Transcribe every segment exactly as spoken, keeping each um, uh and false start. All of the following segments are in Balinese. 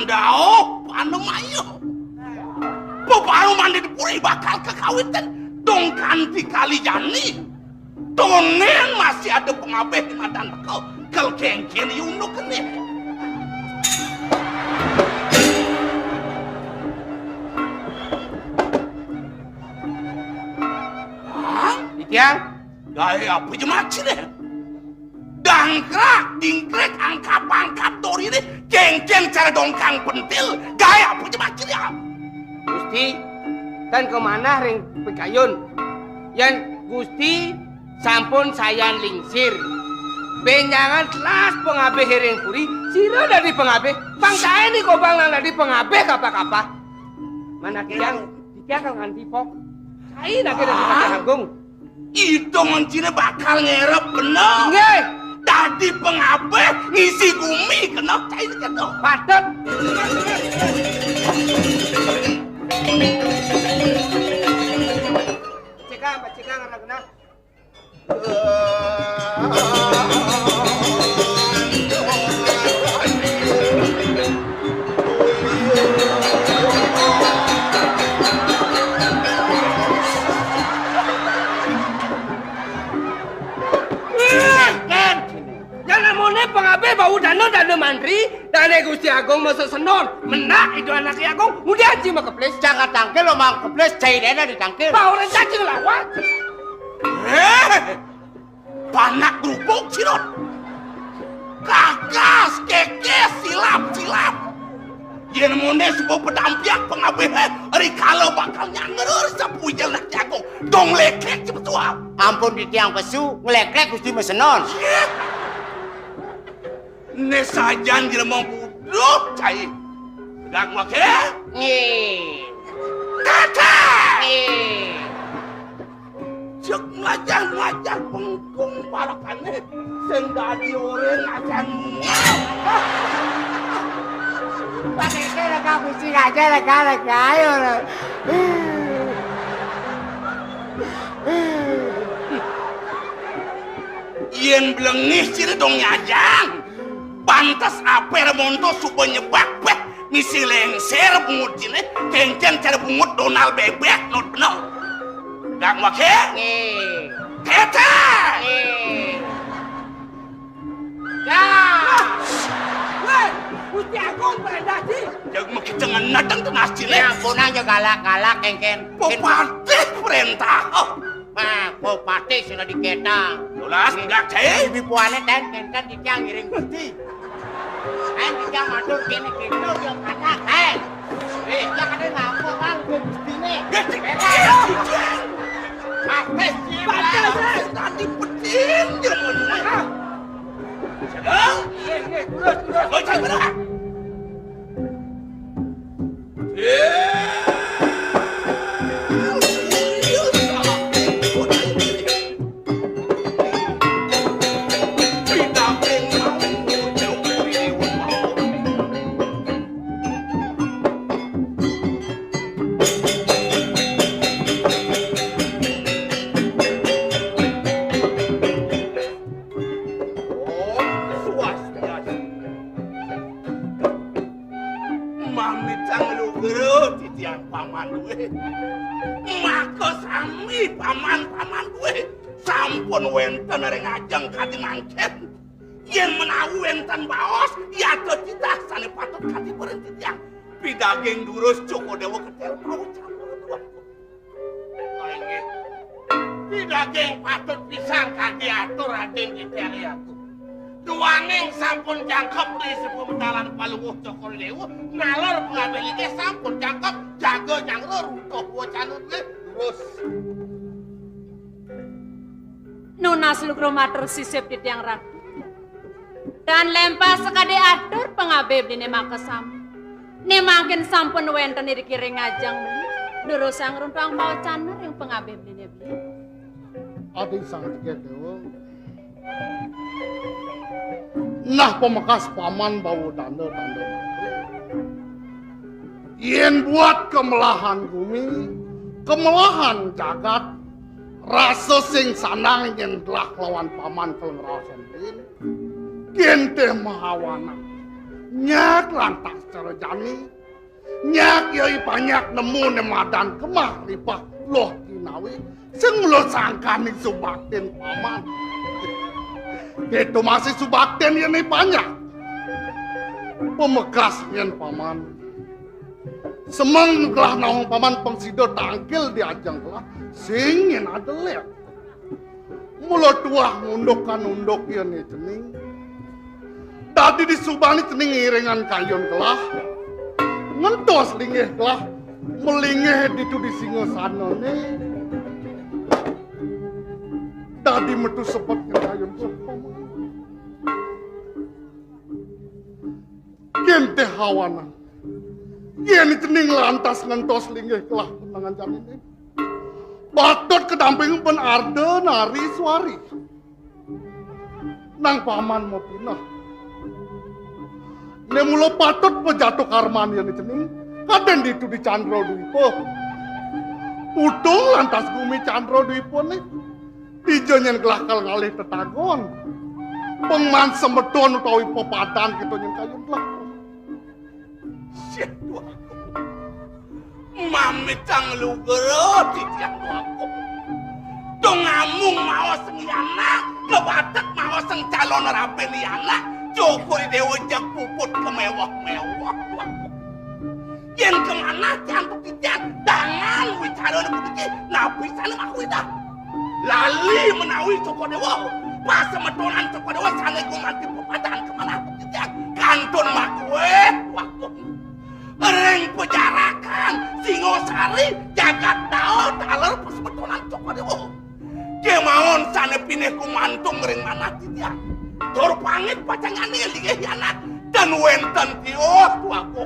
Dauh, panemaya. Bebaruman di puri bakal kekawitan dong kanti kali jani. Tonen masih ada pengabih di madan beko. Kel kengken iu unduk kene. Hah? Titiang? Gaé apa jemak sih deh? Dangkrak, dingkrek, angkap-angkap dori deh. Kengken cara dongkang pentil. Gaé apa jemak sih deh? Gusti, tan kamanah ring pikayun. Yan Gusti sampun sayan lingsir. Bénjangan telas pangabih ring puri, sira dadi pangabih. Pang saé ni Gobang nang dadi pangabih kapah-kapah. Mana tiang, tiang kang nganti pok. Saé lagi dadi Patih Agung. Ida menciné bakal ngerep bener. Nggih. Dadi pangabih ngisi gumi kena cai kéto. Patut. Cikang, Pak Cikang, anak-anak. Yang namanya pengabih bau dana, dana mantri, dana Gusti Agung masa senon. Menak itu anak Agung, mudah aja makeplis. Jangan tangkil lo, makeplis, cai dana ditangkil. Bau rencacing lawan. Eh, panak grubuk, Cirot. Kakas, kekes, silap, silap. Yén mondé suba pedampiak pangabihé, ri kala bakal nyangrur sapu ijel nak jago. Dong léklék cepet suap. Ampun titiang pesu, ngléklék Gusti mesenon. Né sajan jelema buduk cai. Tegak maké. Nggih. Tegak. Nggih. Cek mlajah-mlajah bengkung parakané sing dadi orén acan. Pakai lega kucing aja, lega, lega, ayo. Yén blengih sira dong nyajang. Pantes aper monto suba nyebak beh misi lengser bungut jine, kencen cara bungut Donal bebek not benel. Dak maké? Nggih. Tete! Nggih. Dah. Weh, Gusti Agung berendah ji. Yang maké jangan nadang tunas jine. Ya, punang aja galak-galak, kengken. Pepatih perintah. Oh. Nah, bupati sudah diketang. Tulas, nggih, dak, Cai. Ibu puane ten, ten, ten, titiang ngiring Gusti. Ten titiang matur kene kene, dia kata, ten. Eh, dia kata ngapa, Bang, ke Gustine? Nggih, Cai. Keta. Patih, Cai. Patih, Cai. Tadi petin, dia ngomong. Sedang? Nggih, nggih, terus, terus. Cai, bener. Om Swastiastu. Mamitang lugra titiang paman duwe. Maka sami paman-paman duwe sampun wenten ring ajeng kadi mangkin. Yen menawi wenten baos, yata titah sane patut kadi bareng titiang. Pidaging durus Cokor Dewa ketel pawecan. Oh, inggih. Pidaging patut pisan kadi atur Raden Titiang Riatu. Duaning sampun jangkep di sepementalan Palungguh Cokor Dewa, nalor pengabih linggih sampun jangkep, jaga nyangro runtuh wacanut nggih. Terus. Nunas lugra matur sisip titiang Ratu. Dan lempas sakadi atur pangabih dene makasami. Ne mangkin sampun wenten iriki ring ajeng meli, durusang runtuang pawecana ring pangabih dene beli. Adi Sang Jegede Dewa. Nah, pamekas paman bawa tanda-tanda. Yen buat kemelahan gumi, kemelahan jagat, rasa sing sanang yen telah lawan paman kelengrasan din, yen te mahawana. Nyak lantas cara jani. Nyak ya i panyak nemu ne madan kemah ripah loh kinawi. Sing mula sangkan i subaktin paman. Keto masih subaktin ya i panyak. Pemekas nyen paman. Semeng gelah naung paman pang sida tangkil di ajeng gelah. Sing nyen adelik. Mula tuah ngunduk kan unduk ya ne cening. Dadi di subane cening ngiringan kayun gelah. Ngentos linggih gelah. Melinggih ditu di singasanane. Dadi metu sebet ngen kayun gelah. Kente hawana. Yen cening lantas ngentos linggih gelah penangan janine. Patut kedamping ben arda nari suari. Nang paman mapineh. Ne mula patut pajatuh karman yen cening. Kaden ditu di Candra Dwipa. Utung lantas gumi Candra Dwipane. Dija nyen gelah kal ngalih tetagon. Pengman semeton utawi pepadan kita nyen kayun gelah. Syah, Tuanku. Mamitang lugra titiang, Tuanku. Dong amung maos sing yana, kebatek maos sing calon raben yana, Cokor Dewa jeg puput kemewah-mewah, Tuanku. Yen kemanah cantuk titiang, dangan wicara puniki, napi sane makuidah. Lali menawi Cokor Dewa, pasemetonan Cokor Dewa sane gumanti pepadan kemanah titiang kantun makuih waktu. Ring pejarakan Singosari jagat Daud taler pasemetonan Cokor Dewa. Kemawon sane pinih gumantung ring manah titiang. Tur pangit pacangane linggih anak dan wenten tios tuaku.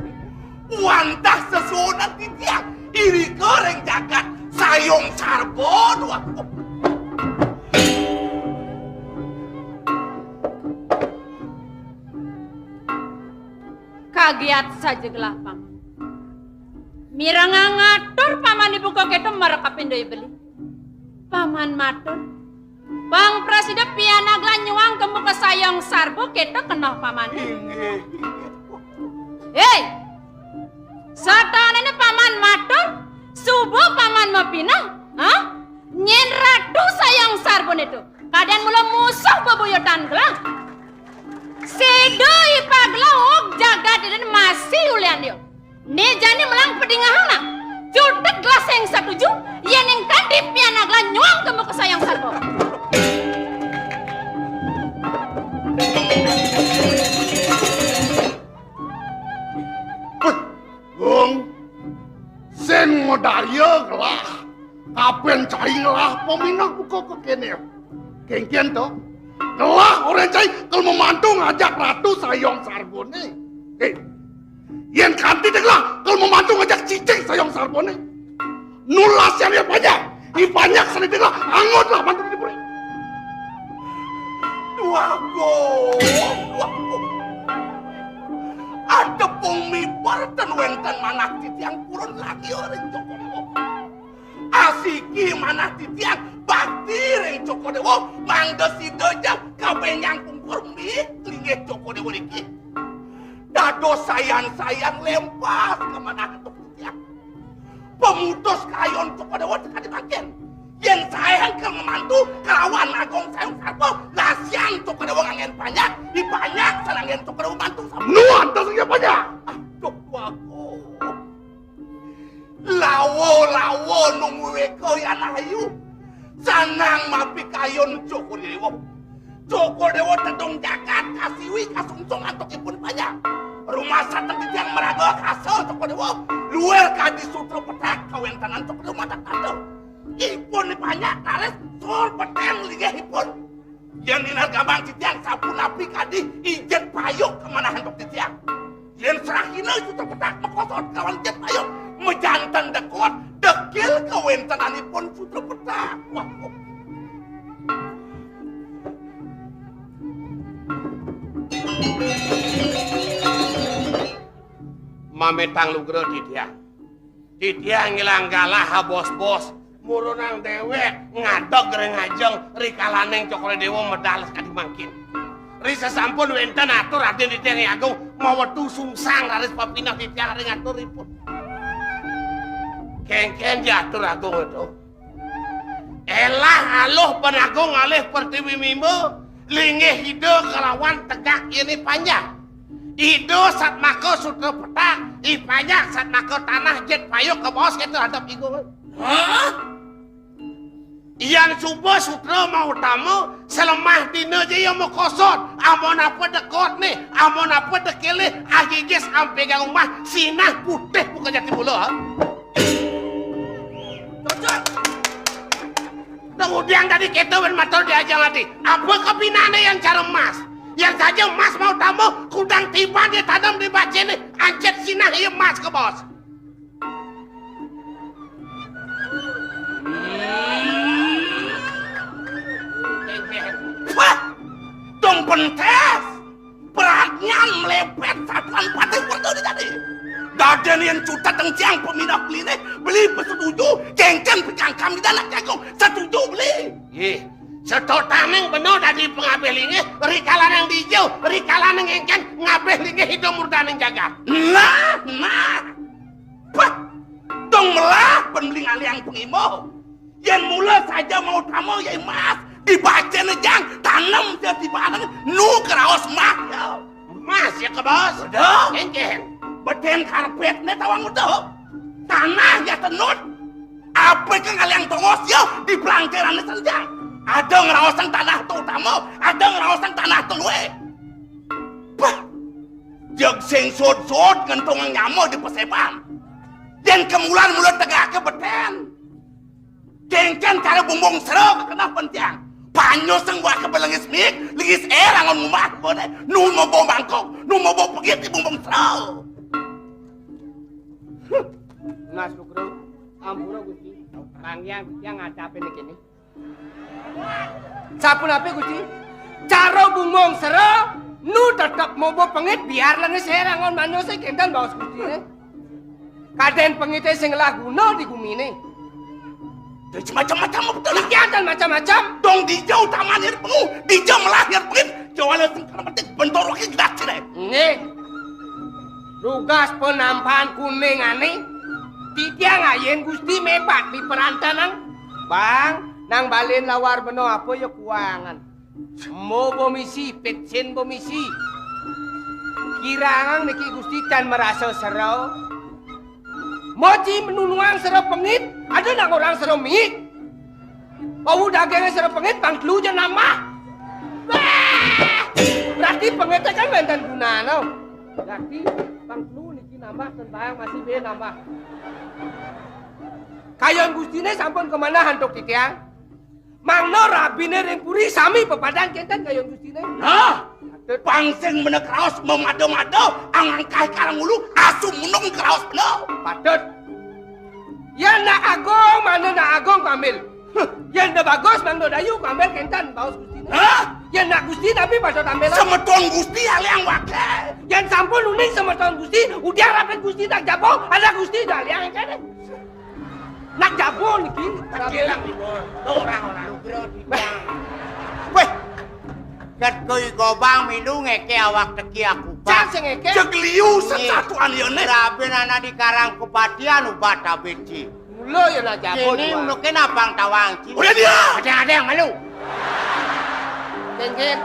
Wantah sesuunan titiang irika ring jagat Sayung Sarba duaku. Kagiat saja gelah paman. Mirengang atur paman dibuka keto marekapindo beli. Paman matur, Bang prasida pianak lan nyuang ka muka Sayong Sarba, keto keneh pamane. Inggih, inggih. Hei! Satanene paman matur, suba paman mapineh, ha? Nyen Ratu Sayong Sarba neto. Kaden mula musuh bebuyutan gelah. Sida ipagla og jagat iden masih ulian dia. Né jani melang padingehang nah. Cutet gelah sing satuju, yén ing kadi pianak gelah nyuang ka muka Sayang Sarba. Wéh, Gung, sing madaya gelah, kapen cai ngelah paminah buka kekéné. Kéngkén to, gelah orahang cai kal mamantu ngajak Ratu Sayong Sarbané. Hé, yén kanti té gelah kal mamantu ngajak cicing Sayong Sarbané. Nulas yan ya panjak, i panjak sané té gelah angot lah mantu di puri. Duh agung, duh agung. Atepung miber ten wénten manah titiang purun lagi ring Cokor Déwa. Asiki manah titiang bakti ring Cokor Déwa, mangda sida jam kabenyang pungkur mik linggih Cokor Déwa niki. Dados sayan-sayan lempas ka manah antuk titiang. Pamutus kayun Cokor Déwa tekadi mangkin. Yén saé ka mamantu kalawan Agung Sayang Sarba, lasian Cokor Déwa nganggén panjak, di panjak sané nganggén Cokor Déwa mantu. Nuan tasing ya panjak. Aduh, waku. Lawa-lawa nunggu wéka yan ayu. Sanang mapikayun Cokor Déwa. Cokor Déwa tedung jagat kasiwi kasungsung antuk ipun panjak. Rumah sateng titiang maraga kasa Cokor Déwa. Luir kadi sutra petak kawéntenan Cokor Déwa matak tata. Ipun panjak raris sur peteng linggih ipun. Yén nilar gambang titiang sapunapi kadi ijin payuk ka manah antuk titiang. Yén serahina sutra petak makosot kawan ijin payuk, majanten dekut, dekil kawéntenanipun sutra petak. Wah. Mamitang lugra titiang. Titiang ngilang galah, ha, bos-bos. Murunang déwék ngadeg ring ajeng rikalaning Cokor Déwa medal sakadi mangkin. Ri sasampun wénten atur Radén Ida Hyang Agung, mawetu sungsang raris papineh titiang ring aturipun. Kénkén ja atur agung itu. Élah aluh panagung alih pertiwi mimba, linggih Ida kalawan tegak yéné panjang. Ida satmaka sutra petak, i panjang satmaka tanah jit payuk kabaos kéto hadap igung. Hah? Yan suba sutra mautama, salemah dina ja ya makosot, amun apa dekot né, amun apa dekilih, agigis ampégang umah, sinah putih muka jati mula, ha? Cocok. Nang udiang tadi kéto bén matur di ajang ati. Apa kabinané yan cara emas? Yan saja emas mautama, kudang tiban ya tanam di bacéné, ancet sinah ya emas kabaos. Wah, dong pentes. Pradnyan mlebet satuan patih werda di tadi. Dadén yén cutet engcang pamindah beliné, beli pasetuju, kénkén pikangkam di danak jagung. Setuju beli. Yih, setotaning bena dadi pangabih linggih, rikalaning dija, rikalaning éngkén, ngabih linggih ida murdaning jagat. Nah, nah. Pah, dong melah pén beli ngaliang pangimba. Yén mula saja mautama ya emas, dibacén jang, tanem ja tibanang, nu karaos mah ya. Emas ya kabaos. Udah. Kénkén. Bedén karpétné tawang udah. Tanah ya tenut. Apa ké ngaliang tongos ya di pelangkirané senjang. Ada ngeraosang tanah to utama, ada ngeraosang tanah to luwih. Bah, jeg sing sud-sud ngentungang nyama di paséban. Yén kemulan mula tegaké bedén. Kénkén cara bumbung sera kakeneh pén tiang. Panjosang buah ke belengis mik, lengis ér angon ngumah kebonné. Nu mebo mangkok, nu mebo pegit di bumbung sera. Nah, Sugro, ampura Gusti. Manggihan tiang ngadapin kéné. Sapunapi, Gusti? Cara bumbung sera, nu tetep mobo pengit, biar lengis ér angon manusé kénten baos Gustiné. Kadén pengité sing ngelah guna di guminé. Dadi macam-macam betul. Iki anten macam-macam. Dong dija utamané pengu, dija melah pengit, jawala sing kana petik bentor waké gedak ciré. Nggih. Dugas penampahan kuningané, titiang ayin Gusti mépat di perantanan. Bang, nang balin lawar bena apa ya kuangan. Mo bomisi, pitsin bomisi. Kirangang niki Gusti tan marasa sera. Mo ci menunuang sera pengit, ada nang orang sera miik. Wau dagingé sera pengit, pang telu ja nambah. Wah! Berarti pengité kan wénten gunana. Berarti pang telu niki nambah, ten bayang masih bé nambah. Kayun Gustiné sampun kamanah antuk titiang. Mangda rabiné ring puri sami pepadan kénten kayun Gustiné. Nah, pang sing mena kraos mamada-mada, angangkah karang ulu, asu munung kraos bena. Patut. Yén nak agung, mana nak agung kuambil. Huh, yén da bagus, mangda dayu kuambil kénten baos Gustiné. Hah? Yén nak Gusti napi patut ambil? Semeton Gusti aliang waké. Yén sampun uning semeton Gusti, udiang rapet Gusti nak jaba, ada Gusti da aliang kéné. Nak jaba niki. Tekilang di bawah. Tuh orang-orang. Wéh. Ket kuwi gobang milu ngéké awak teki aku, Pak. Cang sing ngéké. Jeg liu sesatuan yéné. Rabin anak di Karang Kepatian ubat abéci. Mula ya nak jaba. Kini unuké napang tawang ci. Udah dia. Ada-ada yang malu. Kénkén.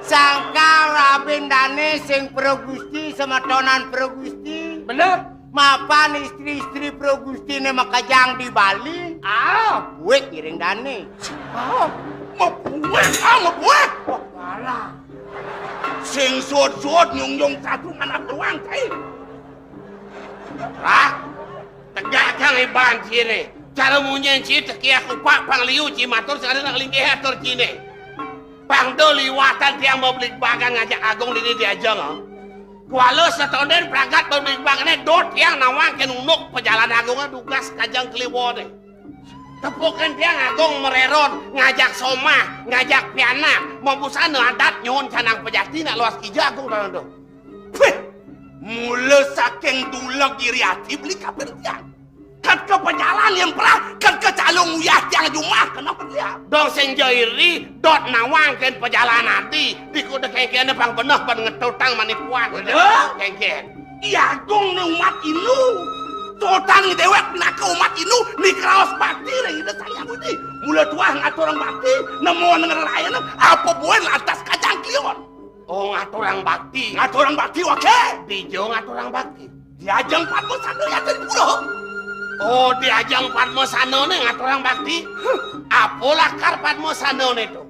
Sangkal rabin dané sing Pro Gusti, semetonan Pro Gusti. Bener. Mapan istri-istri Pro Gustiné makejang di Bali. Ah, buik ngiring dané. Ah, mabuik, ah, mabuik. Wah, parah. Sing sud-sud nyungjung satu anak doang, kai. Lah, tegak kang iban ciné. Cara munyin ci teki aku pak pang liu ci matur sing ada nak linggih atur ciné. Pang do liwatan tiang mau beli bagan ngajak agung dini diajeng, ah. Kuala setondén pragat beli bagané dot tiang nawang kén unduk pejalan agungé dugas kajang kliwoné. Tepukin tiang agung mererot, ngajak somah, ngajak pianak, mau busana adat nyuhun canang pejati nak luas kija agung tanah do. Pih! Mula saking duleg iri ati beli kapir tiang. Kat ka pajalan yang perah, kat ka calung uyah tiang jumah, kenapa dia? Dong sing jairi, dot nawang kén pajalan ati, di kuda kéngkéné pang beneh ban ngetutang manipuan. Waduh. Kéngkén. I Agung né umat Hindu. Totan déwék pinaka umat Hindu, né kraos bakti ring Ida Sang Hyang Widhi. Mula tuah ngaturang bakti, nemu nengah layanan, apa buin lantas kajang klion. Oh, ngaturang bakti. Ngaturang bakti waké. Dija ngaturang bakti. Di ajeng Padmasana ya tadi pura. Oh, di ajeng Padmasanané ngaturang bakti. Apa lakar Padmasanané to?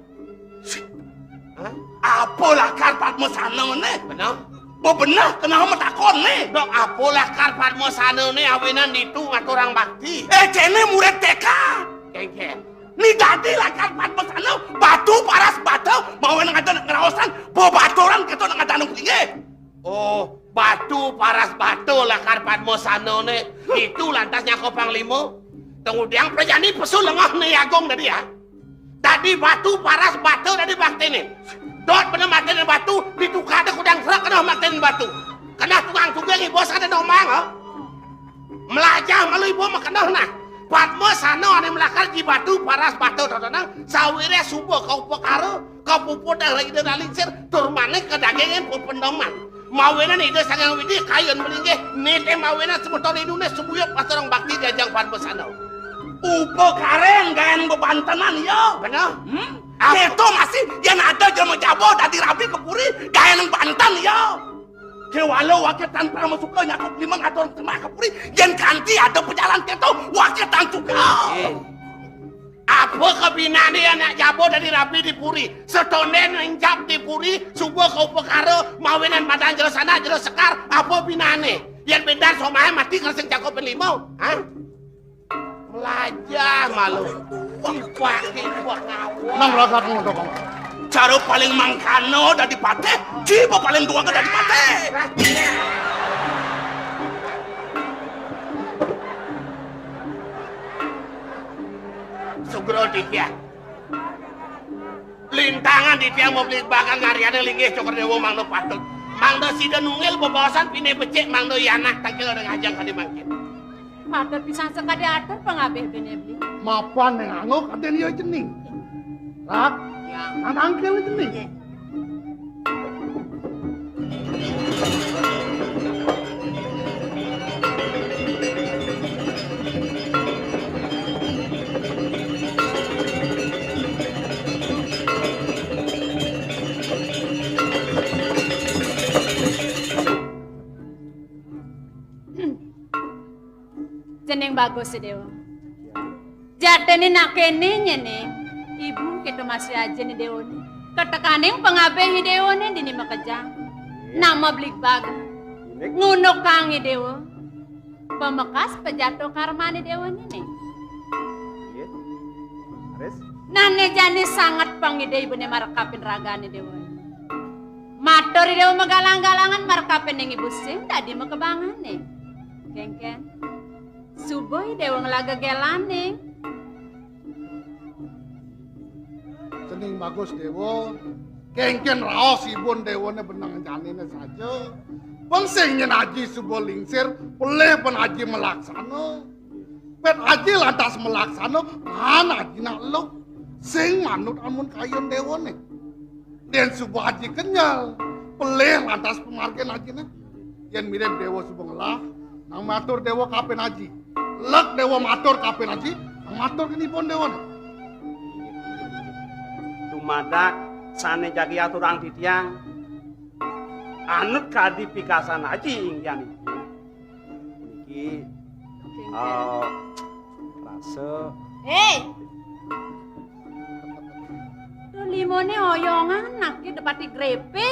Hah? Apa lakar Padmasanané? Beneh. Bebeneh kenapa matakon né? Dong, apa lakar Padmasanané awinan ditu ngaturang bakti? Eh, céné murid T K. Kéngkén. Né dadi lakar Padmasana, batu paras bata, mawinan ada ngraosan, bebaturan kéto nang ada nang linggih. Oh, batu paras bata lakar Padmasanané. Itu lantas nyangka panglima. Tunggudiang prajani pesu lengah né Agung dadi ya. Dadi batu paras bata dadi baktiné. Dot beneh maténé batu, ditukar deh kudang serak keneh maténé batu. Keneh tukang tuging ibu sada domang, ha? Melajah malu ibu makeneh nah. Padmasana ané melakar ji batu paras bata totonang, sawiréh suba kaupakara, kapuput ring Ida Dalingsir, tur manik kadagingin pependoman. Mawinan Ida Sang Hyang Widhi kayun malinggih, nitih mawinan semeton Hinduné sumuyup ngaturang bakti di ajeng Padmasana. Upakaran gaén bebantenan, ya. Beneh. Hmm? Apa? Kéto masih yén ada jelema jaba dadi rabi ka puri, gaén banten, ya. Kéwala waké tan pramasuka nyakup lima ngatur terima ka puri, yén kanti ada pajalan kéto, waké tan suka. Eh. Apa kabinané anak jaba dadi rabi di puri? Setondén encap di puri, suba kaupakara, mawinan madan jero sanak, jero sekar, apa binané? Yén bendan somahé mati kresing cakupin lima, ha? Melajah malu. Tipak-tipak ngawur. Nang ragat ngono, Bang. Cara paling mangkana dadi patih, jiwa paling duaké dadi patih. Sugra titiang. Lintangan titiang mabligbagan ngaryanin linggih Cokor Déwa mangda patut. Mangda sida nunggil bebaosan pinih becik mangda i anak tangkil ring ajeng kadi mangkin. Patut pisan sakadi atur pangabih bini beli. Mapan né nganggo kadén ya cening. Rak, ya. Nang tangkil cening. Ya. Cening bagus, Déwa. Jatiné nak kéné nyén, ibu kéto masih ajin i déwané. Katekaning pangabih i déwané dini makejang. Nak mabligbagan. Ngunukang i déwa. Pamekas pajatu karmané déwané né. Nggih. Leres. Nah né jani sanget pang i déwané marekapin ragané déwané. Matur i déwa magalang-galangan marekapin ning ibu sing dadi makebangané. Kénkén. Suba i déwa nglaga gélaning. Cening bagus déwa, kénkén raos ibun déwané beneng janiné saja. Pang sing nyén aji suba lingsir, pelih pang aji malaksana. Pét aji lantas malaksana, maan aji nak luk. Sing manut amun kayun déwané. Yén suba aji kenyel, pelih lantas pamargin ajiné. Yén mirib déwa suba ngelah, nang matur déwa kapin aji. Lek déwa matur kapin aji, nang matur kenipun déwané. Dumadak sané jagi aturang titiang, anut kadi pikasan aji inggihan ibu. Puniki, eh, rasa. Héi. Tuh limoné oyongan, naké depati grépé.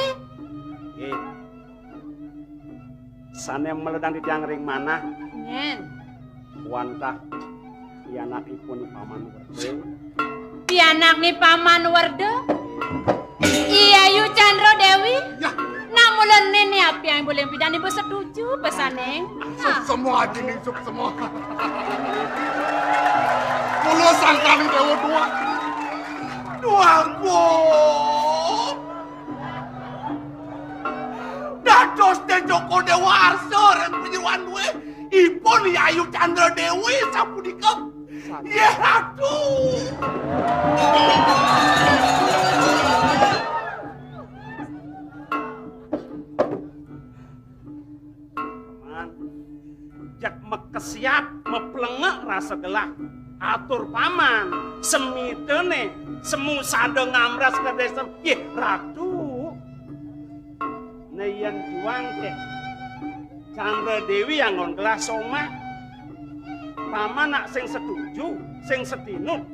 Nggih. Sané maledang titiang ring manah. Nyén. Wantah pianakipun Paman Werda. Pianakné Paman Werda? I Ayu Candra Déwi? Ya. Nah, mula né apiang buling pidan ibu setuju pesané. Nah. Suksma aji ning suksma. Mula sangkaning déwa dua. Duh ampun. Dados té Cokor Déwa arsa ring panjeroan dué. Ipun ya Ayu Candra Dewi sapunika. Yeh Ratu. Paman, jak makesiat, maplengek rasa gelah. Atur paman, semitene, semu sada ngamras ka desa. Yeh Ratu. Nah, yen juang keh Candra Dewi anggon gelah somak. Paman nak sing setuju, sing setinut.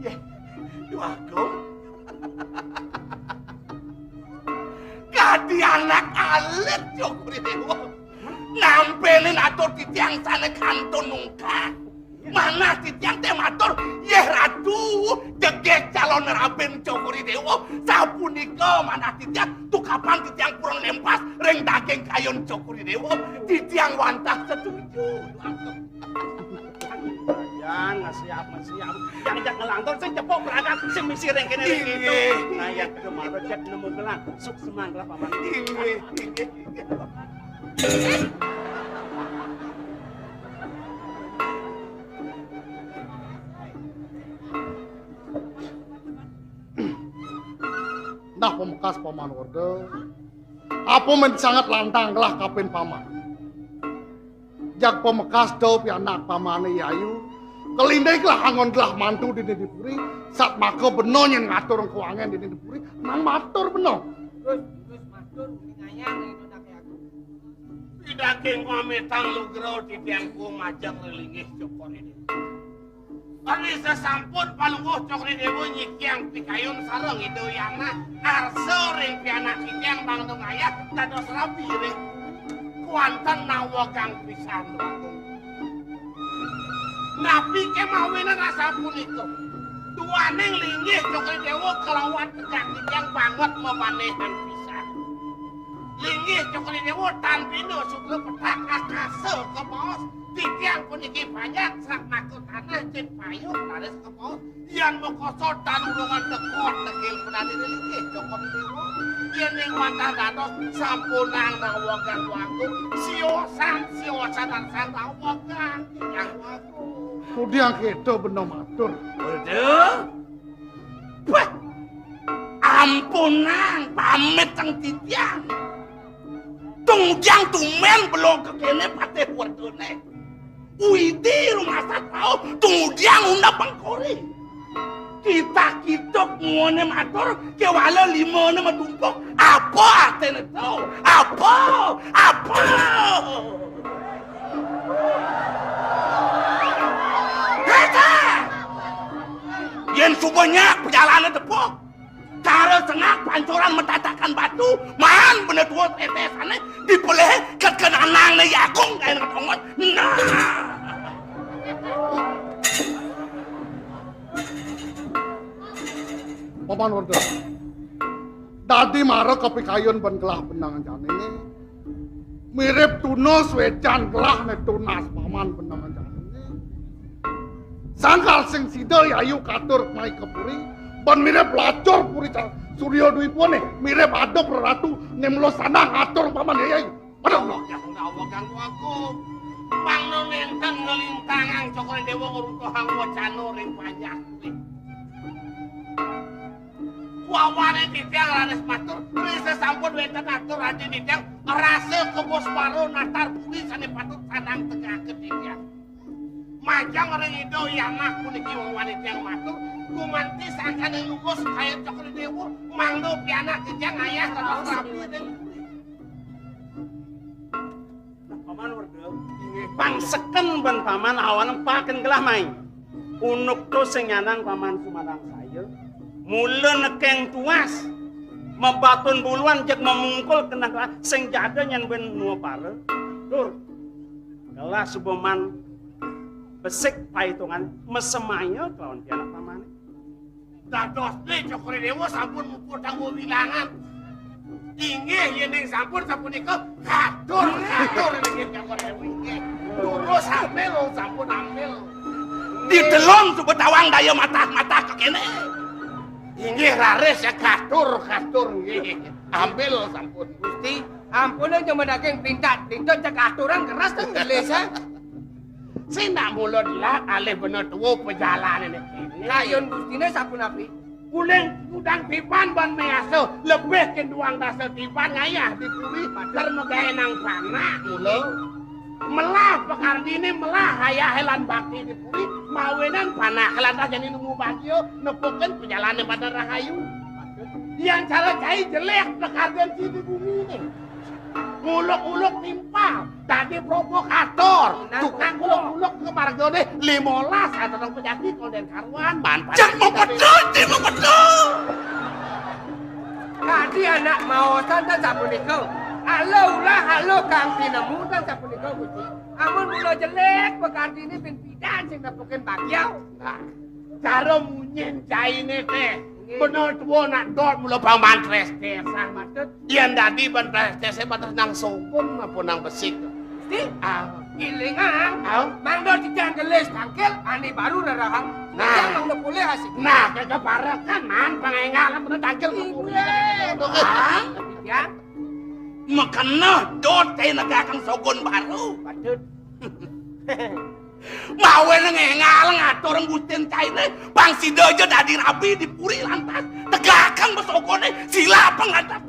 Yeh, Dwagung. Kadi anak alit, Cokor I Dewa. Nampenin atur titiang sane kantun nungkak. Manah titiang te matur, yeh Ratu, jegeg calon rabin Cokor I Dewa. Sapunika manah titiang, tukapan titiang purun lempas ring daging kayun Cokor I Dewa. Titiang wantah setuju. Yan, ngasiap, ngasiap. Yang jak ngelantur, sing cepok berangkat, sing misi ring kene ring itu. Inggih. Nah, ya, kemana jak nemu gelang, sukses mangklah, Paman. Inggih, inggih, inggih. Nah, pamekas Paman Werda. Apa men sanget lantang gelah kapin Paman? Jag pamekas da pianak Pamane Yayu. Kelindih gelah anggon gelah mantu dini di puri. Satmaka bena nyen ngatur kuangen dini di puri. Nang matur bena. Terus, terus matur, uning ayang, ring anak aku. Pidaging pamitang lugra titiang ku majeng linggih Cokor I Dewa. Ari sasampun Palungguh Cokor I Dewa nyikiang pikayun sareng Ida Hyang Arsa ring pianak titiang mangda ngayah dados rabi ring kuanten nawegang pisan. Napi kemawinan asapunika? Duaning linggih Cokor I Dewa kalawan tegak titiang banget mamanehan pisan. Linggih Cokor I Dewa tan bina sugra petak akasa kabaos. Titiang puniki panjak srat maka tanah cit payung laris kabaos. Yan makoso tan urungan tekot tegil penani linggih Cokor I Dewa. Yen ing wantah dados sampunang nawegang wagung. Siosan, siosan arsang nawegang titiang wagung. Kudiang kita bena matur. Waduh. Wah, ampunang pamit teng titiang. Tunggiang tumen belog kene Patih Werdane. Widi rumasat rauh, tunggiang undap pengkori. Kita kituk ngone matur, kewala limone madumpuk. Apa artene to? Apa? Apa? Heta! Yen suba nyak pejalane tepuk, cara sengak pancuran metatakan batu, maan benda tua tetesane dipelih ket kenanangne yakung kain ketongon. Nah. Paman Werda. Dadi mara kapikayun ban gelah benang jane. Mirip tunus wecan gelah ne tunas paman benang jane. Sangkal sing sida yayu katur mai ke puri, ban mirip lacur puri ca-, Surya Dwipane, mirip adep reratu nemlo sanang atur paman yayu. Aduh, Allah, ya Allah, Allah, ganggu aku. Pangno nenten ngelintangang Cokor I Dewa ngrutuhang wacana ring panjak kuwi. Wawane titiang raris matur, ri sasampun wenten atur adi titiang, rasa kebos paro natar budi sane patut sanang tegake titiang. Majeng ring Ida Hyang Anak puniki wawane titiang matur, gumanti sangkaning lumus kaya Cokor I Dewa, mangda pianak titiang ayah dados rabi ring Nah, Paman Werda, inggih. Pangseken ban Paman awanan paken gelah mai. Unuk to sing nyanang Paman sumanangsaya. Mula nekeng tuas, mabatun buluan jeg mamungkul kenah gelah sing jada nyen ben nuapara. Dur, gelah suba man besik paitungan masemaya kelawan pianak Pamane. Dados Cokor I Dewa sampun muputang wewilangan. Inggih, yening sampun sapunika, katur, katur inggih Cokor I Dewa inggih. Durus ambil, sampun ambil. Ditelung suba tawang daya matah-matah kekene. Inggih, raris ya katur, katur inggih. Ambil sampun. Gusti, Ampun, aja madaging plintat-plintut, cek aturan keras kan gelis, ha? Sing nak mula dilak alih bena tua pejalanan ini. Kayun Gustine sapunapi? Uling kudang tiban ban mayasa, lebih ke duang dasa tiban ngayah di puri, ter magae nang panak mula. Melah pakardine, melah ayah lan bakti di puri, mawinan panak lantas jani nemu bagia, nepukin pejalane pada rahayu. Yang cara cai jelek pakardin ci di bumi ni. Nguluk-nguluk timpal, dadi provokator, tukang nguluk-nguluk ke margane lima belas atau nang penyakit konden karuan, manfaat. Cek mepedot, cek mepedot. Kadi anak maosan tan sapunika. Halo ulah, halo kang tinemu tan sapunika, Gusti. Amun mula jelek pakardine, bin pidan sing nepukin bagia. Nah, cara munyin caine teh. Nggih. Bener tua nak dot mula pang mantres tesah, maksud. Yen dadi mantres tesah batas nang sogon apa nang besik. Gusti? Ah. Ilingang. Ah. Mangda titiang gelis tangkil, ane baru rerahang. Nah. Titiang mangda polih asik. Nah, kagak parekan, man, pangenggalan bener tangkil. Inggih. Ah. Titiang. Makena dot kae negakan sogon baru. Patut. Mawen ngenggal ngatur ngustin caine, pang sida aja dadi rabi di puri lantas. Tegakan besogone, sila pengatas.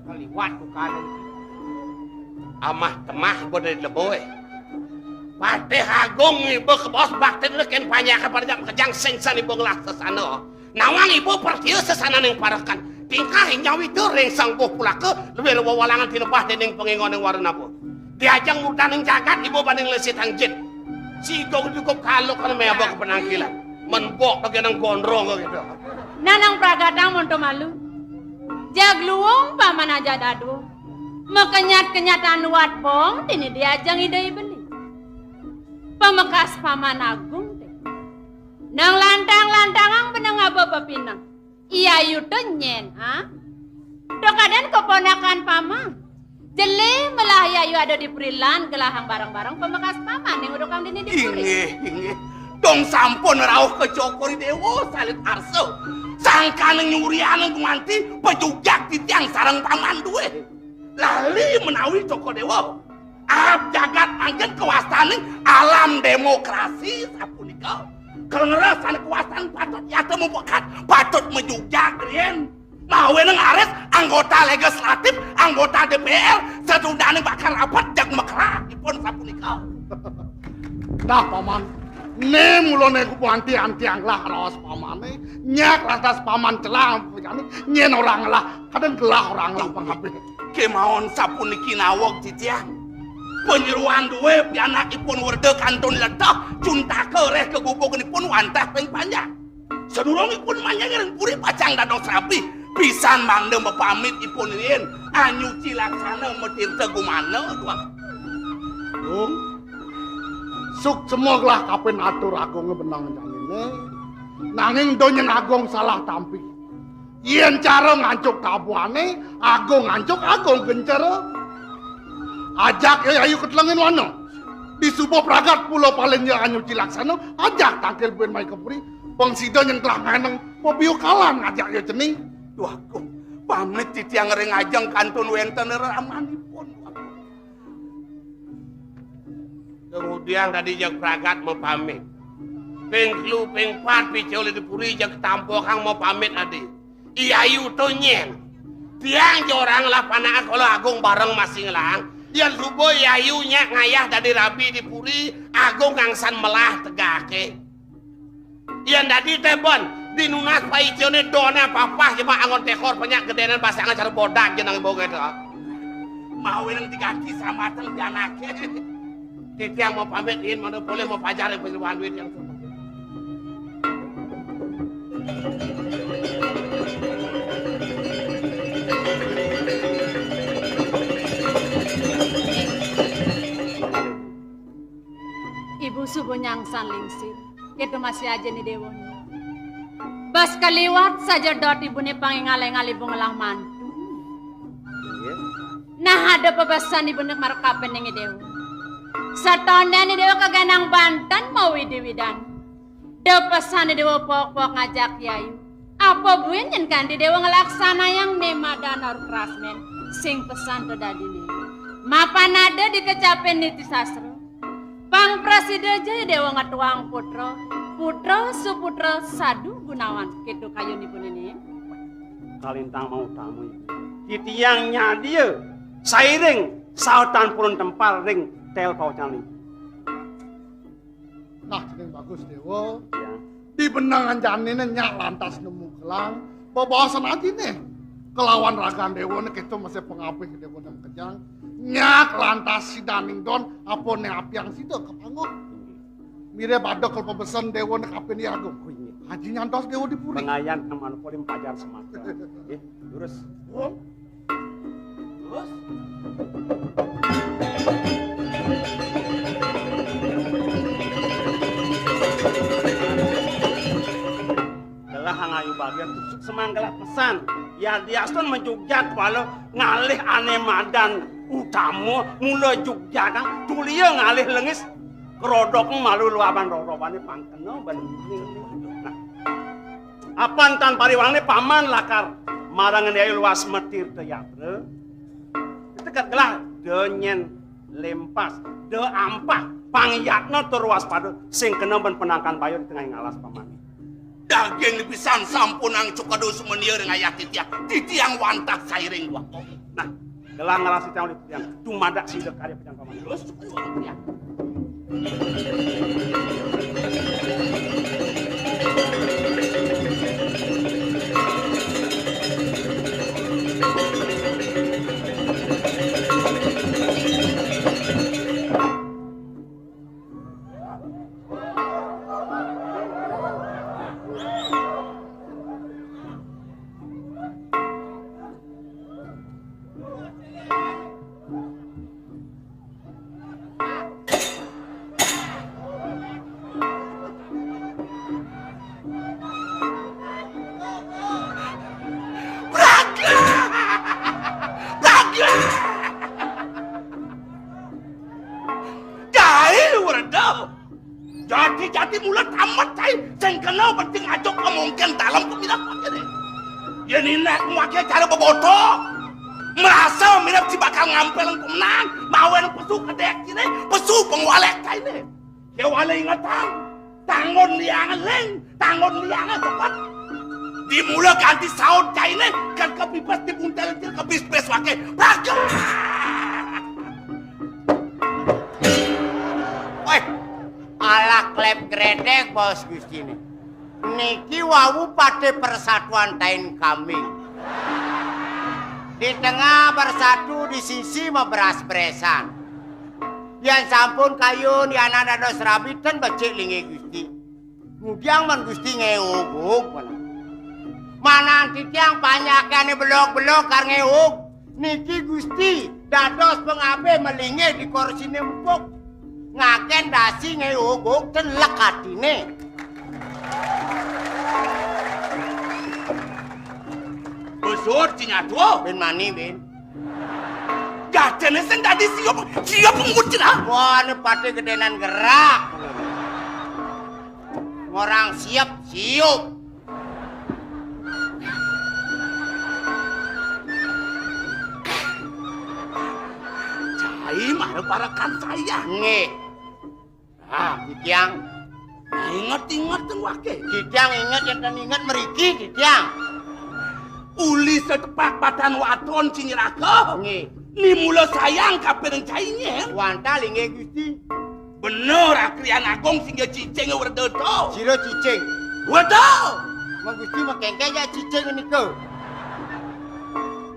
Kaliwat tukane. Amah temah gua dari leboe. Patih Agung iba kebos bakti ken panjaka pada jam kejang sing san iba ngelah sesana. Nawang ibu percaya sesananing parekan. Tingkah nyawita ring Sang Buh Pulaka, luwih wewalangan tinebah dening pangingoning Warunaba. Diajeng murdaning jagat ibu banding lesitang jit. Sido cukup kaluk kana meba ke penangkilan. Menbok lagi nang gondrong gitu. Nanang pragatang monto malu. Jag luung paman aja dadua. Makenyat-kenyatan wat pong dini diajeng ida ibeli. Pamekas paman agung deh. Nang lantang-lantangang beneng aba pepinang. Iya yu to nyen, ha? To kaden keponakan paman. Jeli melah iya yu ada di puri lan gelahang bareng-bareng pamekas paman ning udukang dini di puri. Inggih, inggih. Dong sampun rauh ke Cokor Dewa salit arsa. Sangkan nyurian gumanti pejujak titiang sareng paman duwe. Lali menawi Cokor Dewa. Aab jagat anggen kawastaning alam demokrasi sapunika. Kaleres sane kawastan patut yata mapekat, patut majujag riin. Mawinan aris anggota legislatif, anggota D P R, satunggalane bakal rapat jag makerak ipun sapunika. Dah, Paman. Ne mulane ku anti-antiang lah raos pamane. Nyak lantas paman celah, nyen orang lah. Kadang gelah orang lah pangabih. Kemawon sapuniki naweg titiang. Panyeroan duwe pianakipun Werda kantun leteh, cuntaka reh kegubugnipun wantah ping panjang. Sadurungipun manjang ring puri pacang dados rabi, pisan mangda mapamit ipun riin, anyuci laksana matirta gumana, tuan. Agung, suksma gelah kapin atur Agunge benang janine, nanging do nyen Agung salah tampi. Yen cara ngancuk tabuhane, Agung ngancuk, Agung gencara. Ajak ya ayu ketelengin wana. Disuba pragat pula paling ya anyuci laksana, ajak tangkil buin mai kepuri. Pang sida nyen telah ngeneng, pabiukalan ngajak ya cening. Duh Agung, pamit titiang ring ajeng kantun wenten ramanipun. Kemudian tadi jag pragat mapamit. Ping telu, ping pat, picul di puri jag tampokang mapamit adi. Iyayu to nyen. Tiang jorang lah panaka kala Agung bareng masing lang. Yan suba Iyayu nyak ngayah dadi rabi di puri, Agung ngangsan melah tegake. Yan dadi teben, dinunas paicane done papah jema angon tekor penyak gedenan pasangan cara bodak jeneng boge to. Mawinan diganti samateng janake. Titiang mapamit yen mana boleh mapajar ring panyeroan duit yang Ibu suba nyangsan lingsir. Kita masih aja nih dewanya. Bas kaliwat saja dot ibune pangingal-ingal ibu ngelah mantu. Iya. Nah, ada pebesan ibune marep kapening dewa. Satonden dewa kaganang banten mau widi-widan. Da pesan dewa pok-pok ngajak yayu. Apa buin yén kanti Déwa nglaksanayang né madan Arukrasmén sing pesan to dadine? Mapan ada di kecapin niti sastra. Pang prasida ja Déwa ngetuang putra, putra suputra sadu gunawan. Kéto kayunipun ini. Kalintang mau tamu. Titiang nyadia sairing sautan purun tempal ring tel paucan. Nah, jeneng bagus Déwa. Ya. Di benangan janine nyak lantas nemu gelang, bebaosan ajine. Kelawan ragan Déwane kéto masih pengabih Déwane kejang. Nyak lantas sidaning don, apa ne apiang sida ka panggung. Mirib ada kal pabesen Déwane kaping agung. Oh, iya. Aji nyantos Déwa di puri. Pengayan nang manupolim pajar semata. Nggih, lurus. Oh. Gelah ngayu bagian tusuk semang gelah pesan. Ya diastun majugjat wala ngalih ane madan utama mula jugjat tulia ngalih lengis kerodok malu luaban rorobane pangkena ban. Nah, apan tan pariwangne paman lakar marang Nyai Luas Metir Teyatra. Tekat gelah de nyen lempas, de ampah, pangyatna tur waspada sing kena ben penangkan bayur di tengah ngalas paman. Daging pisan sampun angcuk kado sumenia ring ayah titiang. Titiang wantah sairing waktu. Nah, gelah ngalas titiang oleh titiang. Dumadak sida karya pejang paman. Terus, Praga! Praga! Jahil Werda! Jati-jati mula tamat cai, sing kena penting ajok kemungkin dalam pemilah pakai ni. Yen inek make cara beboto, merasa mirip si bakal ngampil pemenang, mawen pesu kedek sini, pesu pengwalek cai ni. Kewala ingetan, tangon liangan ling, tangon liangan sepet. Dimula ganti saut cai ni, kan kepipes dibuntel kebis-bes wake. Praga! Weh, alah klep gredek, Bos Gustine. Niki wau pate persatuan tain kambing. Di tengah bersatu, di sisi maberas-beresan. Yan sampun kayun, yan dados rabi ten becik linggih Gusti. Ngudiang men Gusti ngeog-og, mana? Manan titiang panyakane belog-belog kar ngeog. Niki Gusti dados pangabih malinggih di korsine empuk. Ngaken dasi ngeog-og ten lek atine. Besur cinyatua. Ben mani, ben. Jatene sing dadi siup, siup ngucil, ah. Wah, ini pati gedenan gerak. Orang siap, siup. Cai mara parekan saya. Nggih. Ah, titiang. Nah, inget-inget teng wake. Titiang inget, enten inget mriki, titiang. Uli setepak batan waton ciniraka. Nggih. Ni mula sayang kapiring cainge. Wantah linggih Gusti. Bener, akrian agung sing cicing Werda to. Sira cicing. Werda. Mang Gusti makengke ya cicing nika.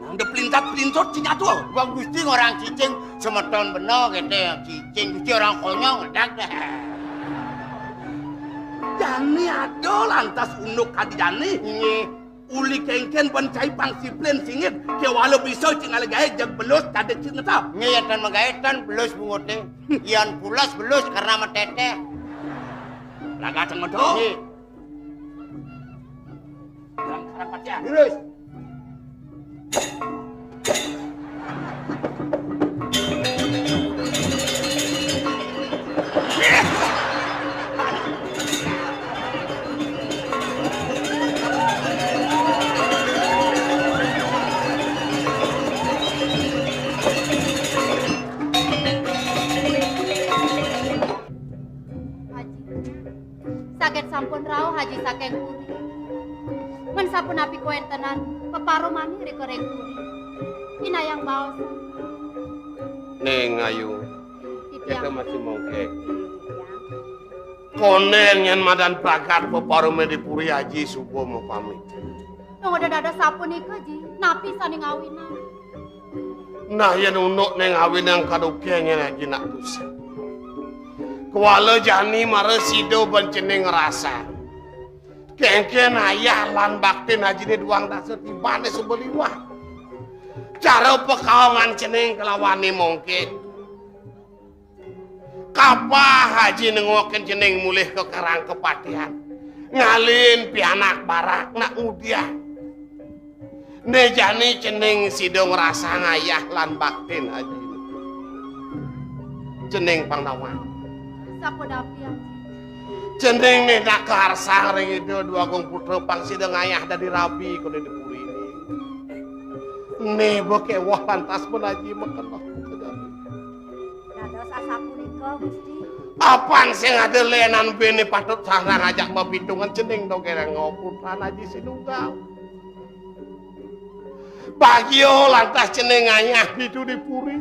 Nang de pelintat-pelintut cinyatua. Mang Gusti orang cicing semeton bener kete cicing Gusti orang konyol ngedak deh. Jani ada lantas unduk kadi jani. Nggih. Uli kengken pen cai pang siplin singit, kewala bisa cingale gae jeg belus tadi cing ngetap. Nggih, enten magae ten belus bungute. Yan pulas belus karena metete. Laga teng metu. Nggih. Yang karang patian. Lurus. Saget sampun rauh Aji saking puri. Men sapunapi kawéntenan peparumané rika ring puri? Inayang baos. Ning Ayu, titiang kita masih mongkek. Kondén yén madan pragat peparumané di puri Aji suba mapamit. Nang udah dados sapunika, Ji, napi sané ngawinang? Nah, yén unduk né ngawinang kadukén yén Aji nak tusing. Kuala jani mara sida ban cening ngrasa. Kénkén ayah lan baktin Ajiné duang dasa tibané suba liwat. Cara pakaongan cening kalawané mongkek. Kapah Aji nengokin cening mulih ka karang kapatihan. Ngalin pianak barak nak ngudiang. Né jani cening sida ngrasang ayah lan baktin Aji. Cening pang nawang. Sapunapi, Aji? Cening né nak karsang ring Ida Dwagung Putra pang sida ngayah dadi rabi koné di puri né. Né ba kéweh lantas ban Aji makeneh. Dados asapunika, Gusti. Apan sing ada lénan béné patut sareng ajak mapitungan cening dogén putran Aji Sinunggal. Bagia lantas cening ngayah ditu di puri.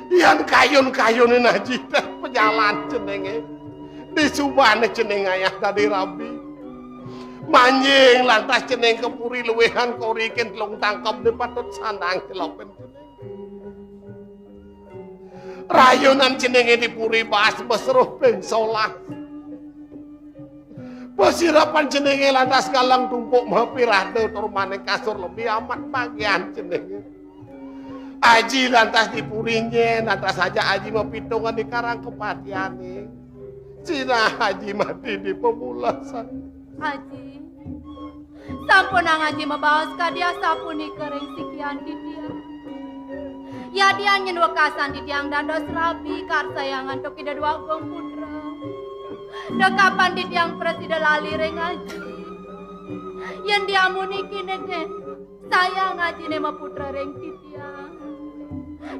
Yan kayun-kayunin Aji téh pajalan ceningé. Disubané cening ngayah dadi rabi. Manjing lantas cening ka puri luwihan korikin telung tangkebné patut sandang celopin cening. Rayunan ceningé di puri baas mesruh ping solas. Pasirapan ceningé lantas galang tumpuk mapirada tur maning kasur lebih amat bagian ceningé. Aji lantas di puri nyén, lantas ajak Aji mapitungan di karang kapatihané. Sinah Aji mati di pamulasan. Aji, sampunang Aji mabaos kadi asapunika ring sikian titiang. Yadian nyén wekasan titiang dados rabi karsayang antuk Ida Dwagung Putra. Dekapan titiang prasida lali ring Aji. Yén diamuniki né, sayang Ajiné maputra ring titiang.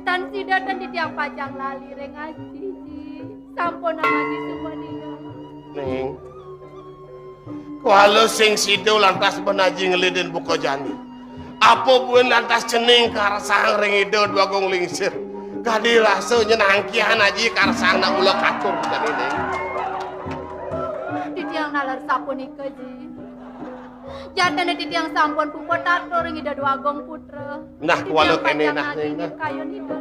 Tan sida tan titiang pacang lali ring Aji, Ji. Sampunang Aji sumadingang. Ning. Kuala sing sida lantas ban Aji ngelidin buka jani. Apa buin lantas cening karsang ring Ida Dwagung Lingsir. Kadi rasa nyén angkihan Aji karsang nak mula katur jani, Ning. Titiang nalar sapunika, Ji. Jatine titiang sampun puput atur ring Ida Dwagung Putra. Nah, kuala kéné nah, Ning, nah. Kayun Ida.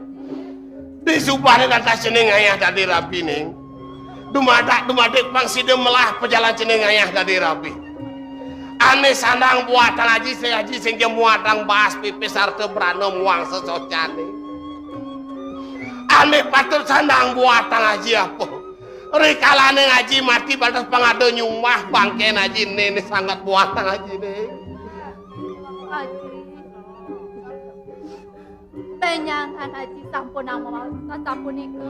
Disubane lantas cening ngayah dadi rabi, Ning. Dumadak-dumadik pang sida melah pajalan cening ngayah dadi rabi. Ane sandang buatang Aji, sing Aji sing ja muatang baas pipis sarta brana muang sesocane. Ane patut sandang buatang Aji apa? Rikalane Aji mati bates pang ada nyumah bangken Aji, ene sanget buatang Aji, Ning. Aji. Benjangan Aji sampun nama sapunika.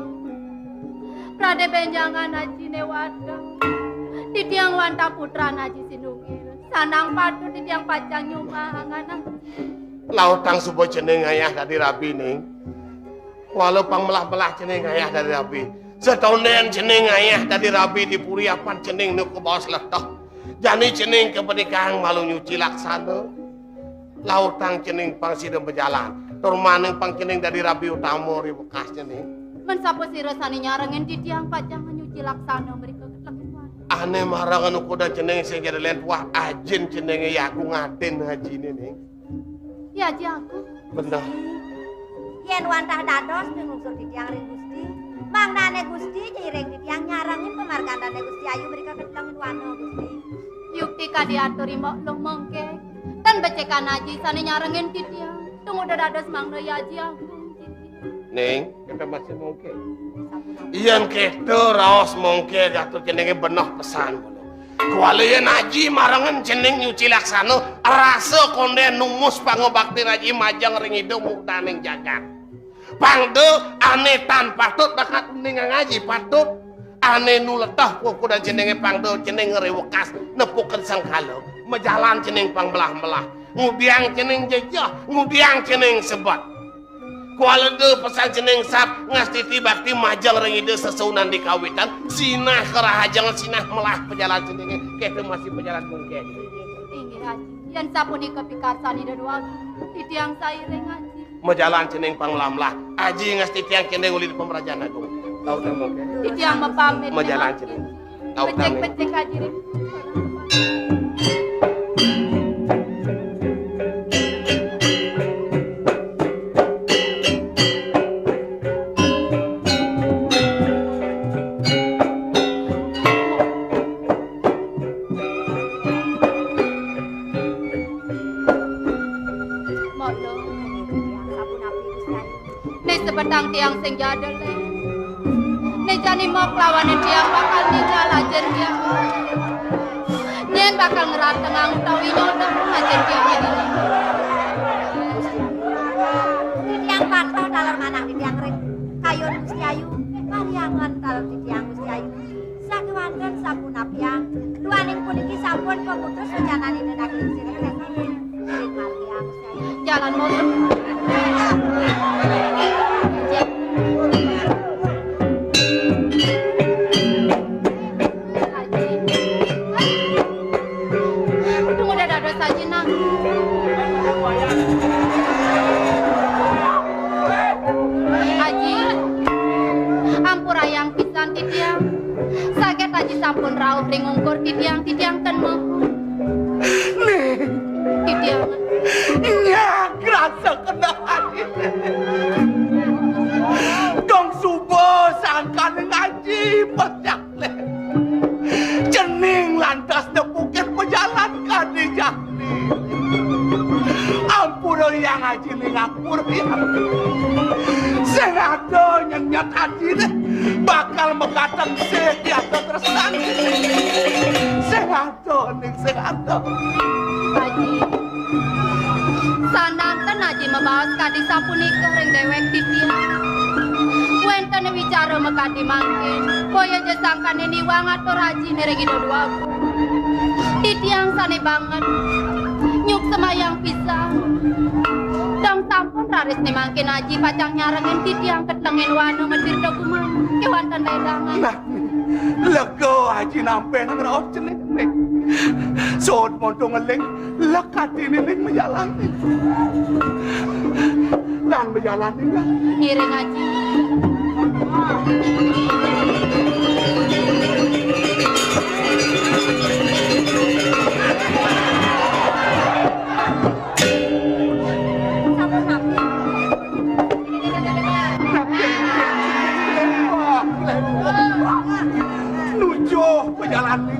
Prade benjangan Aji newata. Titiang wantah putran Aji sinunggil. Sandang patut titiang pacang nyumahang Aji. Lautang suba cening ngayah dadi rabi, Ning. Kuala pang melah-melah cening ngayah dadi rabi. Setonden cening ngayah dadi rabi di puri apan cening nu kabaos leteh. Jani cening kapanikahang malu nyuci laksana. Lautang cening pang sida majalan. Tur maning pang cening dadi rabi utama ri wekas cening. Men sapa sira sane nyarengin titiang pacang nyuci laksana mrika ketelengan. Ane marang anu kuda cening sing jadi lentuah ajin ceninge ya Agung Adin ajine, Ning. Ya, Ji Agung. Bener. Yen wantah dados pingungsul titiang ring Gusti, mangdane Gusti ja iring titiang nyarengin pamargandane Gusti Ayu mrika ketelengan wana, Gusti. Yukti kadi atur Mbok Luh mengke, tan becekan Aji sane nyarengin titiang. Tunggu dados mangda ya Ji Agung. Ning, kita masih mengke. Yen kita raos mengke atur ceninge beneh pesan. Kuala yen Aji marengen cening nyuci laksana, rasa konden numus pangabaktin Aji majeng ring Ida murdaning jagat. Pangda ane tan patut bakat uningang Aji, patut ane nu leteh kukudan ceninge pangda cening ngrewekas nepukin sengkala. Majalan cening pang melah-melah. Ngudiang cening jejeh, ngudiang cening sebet. Kualeda pesan cening sap ngastiti bakti majeng ring Ida sesuunan di kawitan, sinah karahajengan, sinah melah pajalan ceningé, kéto masih pajalan mungkin. Inggih, Aji. Yén sapunika pikarsan Ida Déwagung, titiang sairing, Aji. Majalan cening pang melah-melah. Aji ngastitiang kéné uli di Pamrajan Agung. Titiang mapamit. Majalan cening. Becik-becik, Aji. Mula, sapunapi, Gusti Ayu? Né sebetang tiang sing jadel, Lén. Né jani mok lawané tiang bakal ninggal ajin tiang. Nyén bakal ngrantengang utawi nyodang ajin tiang ini. Titiang patuh taler manah titiang ring kayun Gusti Ayu, pariangan taler titiang Gusti Ayu. Sakéwanten sapunapiang, duaning puniki sampun pamutus wacanané Ida Daging Sirih. Sirih margiang, Gusti Ayu. Jalan, Mong. Aji. Untung udah dados Aji, nah. Aji, ampurayang pisan titiang. Saget Aji sampun rauh ring ungkur titiang, titiang ten maha. Ning. Titiang. Nyak rasa kenal Aji. Dong suba sangkaning Aji pecah. Cening lantas nepukin pajalan kadi jani. Ampura Hyang Aji ning ampura Hyang. Sing ada nyenyet Aji né bakal makateng sih diatur tresnan. Sing ada ning sing ada. Aji. Sananten Aji mabaos kadi sapunika ring déwék titiang. Wénten wicara makadi mangkin, boya ja sangkané niwang atur Aji né ring Ida Déwagung. Titiang sané banget. Nyuksemayang pisan. Dong sampun raris né mangkin Aji pacang nyarengin titiang ketlengin wana Matirta Gumana kéwanten wedangan. Nah, lega Aji nampénang raos cening. Suud monto ngeling, lega atiné ning majalan. Lan majalan ning lan. Ngiring Aji. Sampun napi? Nuju pejalané.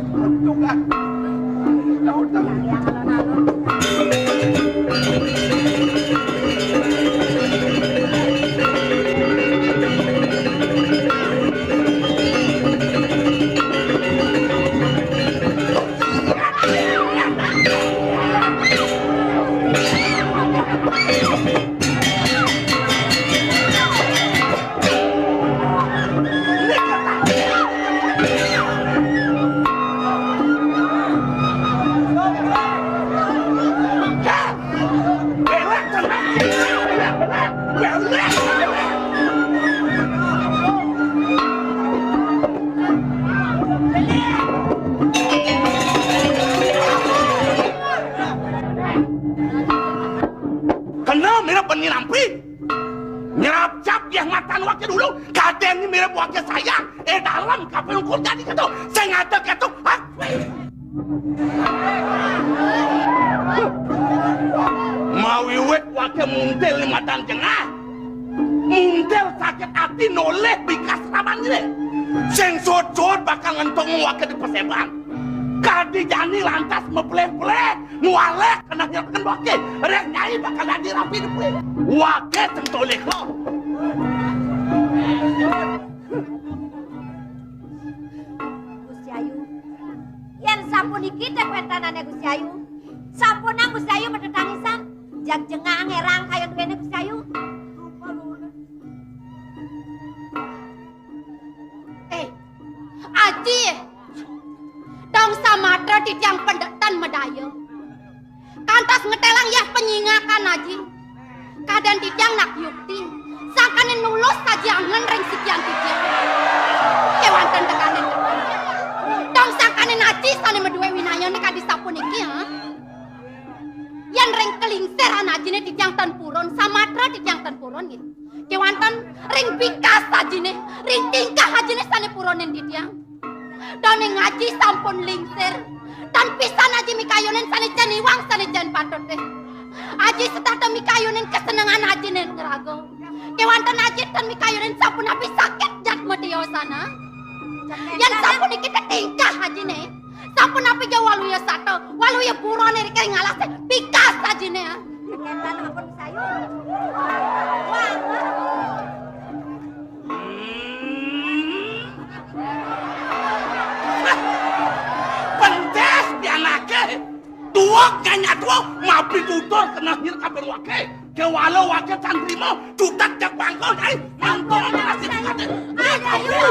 Kena mirip beni nampi. Nyerap cap yah matan wake dulu. Kadén ni mirip wake sayang. Eh, dalem kapan ukur jadi ketu. Sing ada ketu. Hah? Mawiwit wake muntil ni matan jengah. Muntil sakit ati nolih bikas raman ini. Sing sud-sud bakal ngentung wake di peseban. Kadi jani lantas mepelih-pelih. Mualek kena nyerepken wake. Reh nyai bakal dadi rapi dipelih. Wake sing tolih lo. Gusti Ayu. Yén sapuniki té kuéntanané Gusti Ayu. Sampunang Gusti Ayu matetangisan. Jag jengah ngérang kayun duéné Gusti Ayu. Eh, Aji. Dong samatra titiang pendektan madaya. Kantos ngetélang yah penyingakan Aji. Kadén titiang nak yukti. Sangkaning nulus sajangan ring sikian titiang. Kéwanten tekaning teka. Dong sangkaning aji sané madué winayané kadi sapuniki, ha? Yén ring kalingsir ajiné titiang ten purun, samatra titiang ten purun, nggih. Kéwanten ring bikas ajiné, ring tingkah ajiné sané purunin titiang. Dané ngaji sampun lingsir. Tan pisan aji mikayunin sané jan iwang, sané jan patut deh. Aji setata mikayunin kesenengan ajiné ngraga. Kéwanten aji tan mikayunin sapunapi sakit jatma tiosana. Yén sapuniki té tingkah ajiné. Sapunapi ja waluya sata, waluya buroné ring alasé, bikas ajiné, ah. Kétan ampun sayur. Wah. Hmm. Pendes pianaké. Tuwek nyanyat tuwek, mapi tutur keneh nyir kabéh waké. Kéwala waké tan trima, tutet jak bangkul, ai. Mantong nasi kate. Ayo, ayo.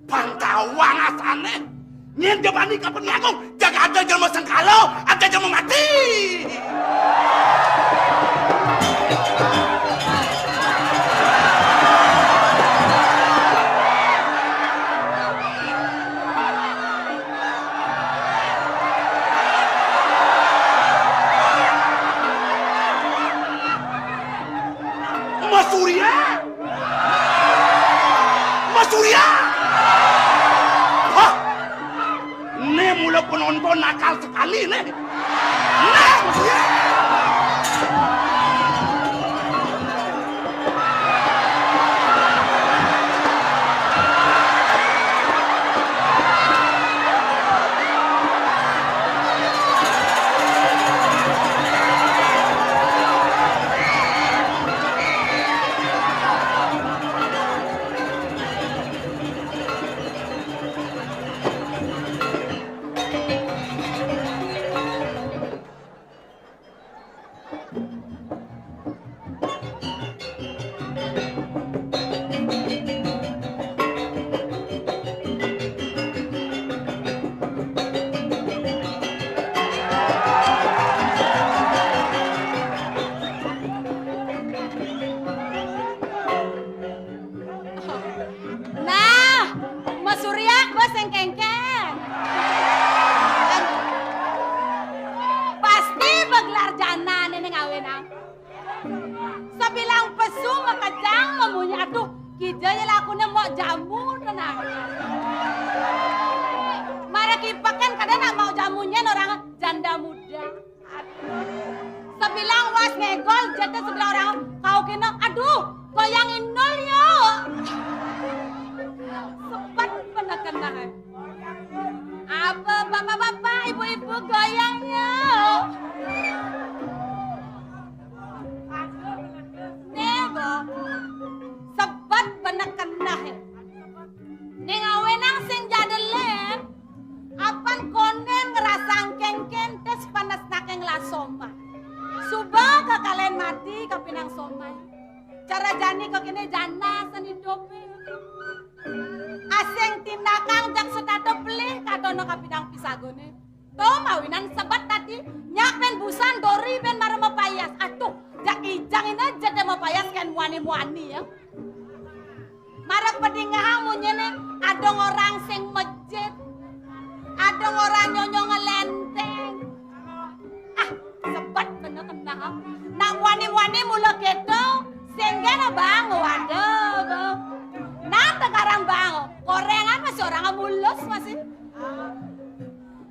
Pang tawang asané. Nyén jebani kapan langkung, jaga ada jelema sengkala, ada jelema mati. Mas Surya! Mas Surya! Hah? Né mula penonton nakal sekali né. Nah, Mas Surya! Nah, Mas Surya, bos sing kéngkén. Pasti magelar janané né ngawinang. Sabilang pesu makejang mamunyi, aduh, kija ya lakuné mok jamu, tenang. Mara kipeken kadén nak mok jamuné orang janda muda. Sabilang was ngegol, jatuh sebelah orang kau kena, aduh, goyang inul yo. Sepat bener kena. Apa bapak-bapak, ibu-ibu goyang yo. Nih, Bo. Sepat bener kena, he. Ning awenang sing jadelé, apan kondén ngrasang kéngkén tes panes naké nglas somah. Suba kekalén mati kapinang somah. Cara jani kékéné jana seni dope. Asing tinakang jak setata pelih katono kapinang pisagoné. To mawinan sebet tadi, nyak ben busan dori ben mara mapayas. Atuh, jak ijang ina jete mapayas kén muani-muani ya. Mara padingehang munyiné, ada orang sing mejit, ada orang nyonyo ngelénténg. Ah, sebet bener kenal. Nak wani-wani mula kéto, sing kéné bang, waduh, bang. Nah, tegarang bang, koréngan masih orang mulus masih.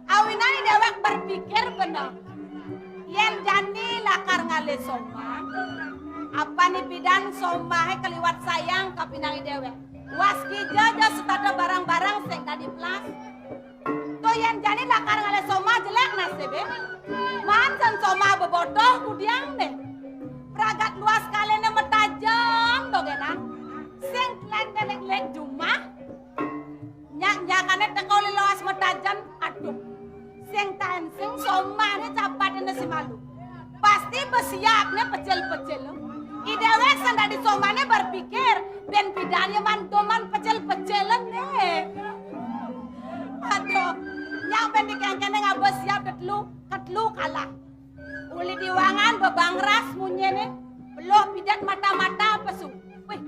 Awinane déwék berpikir bener. Yén jani lakar ngalih somah, apané pidan somahé kaliwat sayang kapinang i déwék. Was kija ja setata barang-barang sing dadi pelas. To yén jani lakar ngalih somah jelék nasibé. Maan sen somah bebotoh kudiang deh. Pragat luas kaliné metajem dogénan. Sing tlen delik-delik jumah. Nyak-nyakané teka olih luas metajem. Besiapné pecil-pecil. I déwék sing dadi somané berpikir, bén pidan ya man doman pecil-pecilan né. Aduh, nyak bén dikéngkéné ngaba siap tetelu, ketelu kalah. Uli diwangan bebangras munyiné, beluh pidan mata-mata pesu. Wih,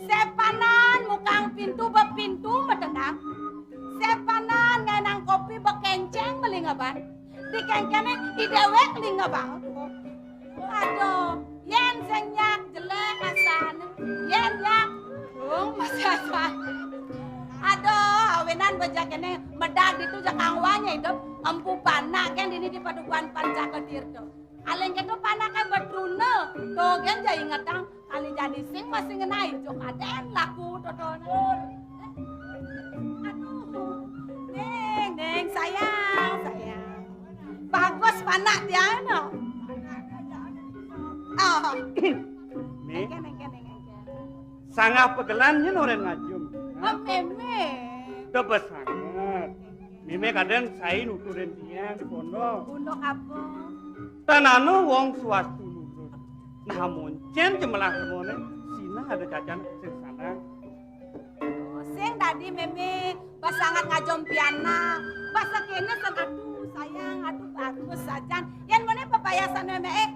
sepanan mukang pintu bepintu metendang. Sepanan ngenang kopi bekenceng melingeban. Dikéngkéné i déwék lingeban. Aduh, yén sing nyak jelék asané. Yén nyak, dung masih asané. Aduh, awinan bajak kéné medal ditu ja kang wanya idup, empu panak kén dini di Padukuhan Pancaka Tirta. Aling kéto panaké betruna, to gén ja ingetang, kali jani sing masih ngenai, jo kadén laku totoné. Aduh, Ning, Ning, sayang, sayang. Bagus panak tiang, no. Oh. Ning. Engké, engké, Ning, engké. Sanggah pagelan nyén orén ngajum. Oh, mémé. Da bes sanget. Mémé kadén sai nuturin tiang di pondok. Pondok apa? Tan anu wong swastu nutut. Nah, moncén cemelah temoné, sinah ada cacan sing sanang. Oh, sing dadi mémé bas sanget ngajum pianak. Bas kéné sing aduh sayang, aduh bagus sajan. Yén mémé pepayasan mémé, eh,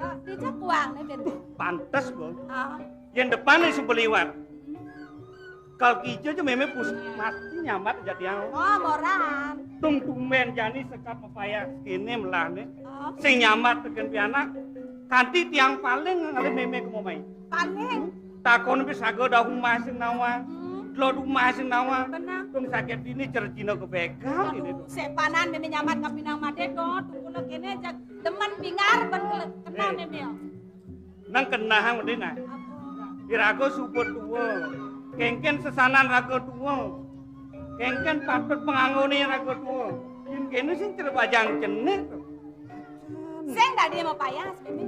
eh, dija kuang né, Bén. Pantes, Bos. Ah. Yén depan nih sumpah liwat. Kal kija ja mémé pus mati nyambat ja tiang. Oh, moran. Tung tumbén jani sekap mapayas kéné melahné. Oh. Sing nyambat tekén pianak. Kanti tiang paling ngalih mémé ka momai. Paling. Takon pi saga dahu umah sing nawang. Hmm. Dlod umah sing nawang. Benar. Tung sakit dini cercina ka bégal. Aduh, ini tuh. Sepanan mémé nyambat ka pinang madé to, tungkula kéné ja demen bingar bén kena, kena mémé. Nang kenahang medé nah. Iraga suba tua. Kéngkén sesanan raga tua. Kéngkén patut panganggoné raga tua. Yén kéné sing cara bajang cenik to. Sing dadi mapayas, Mémé.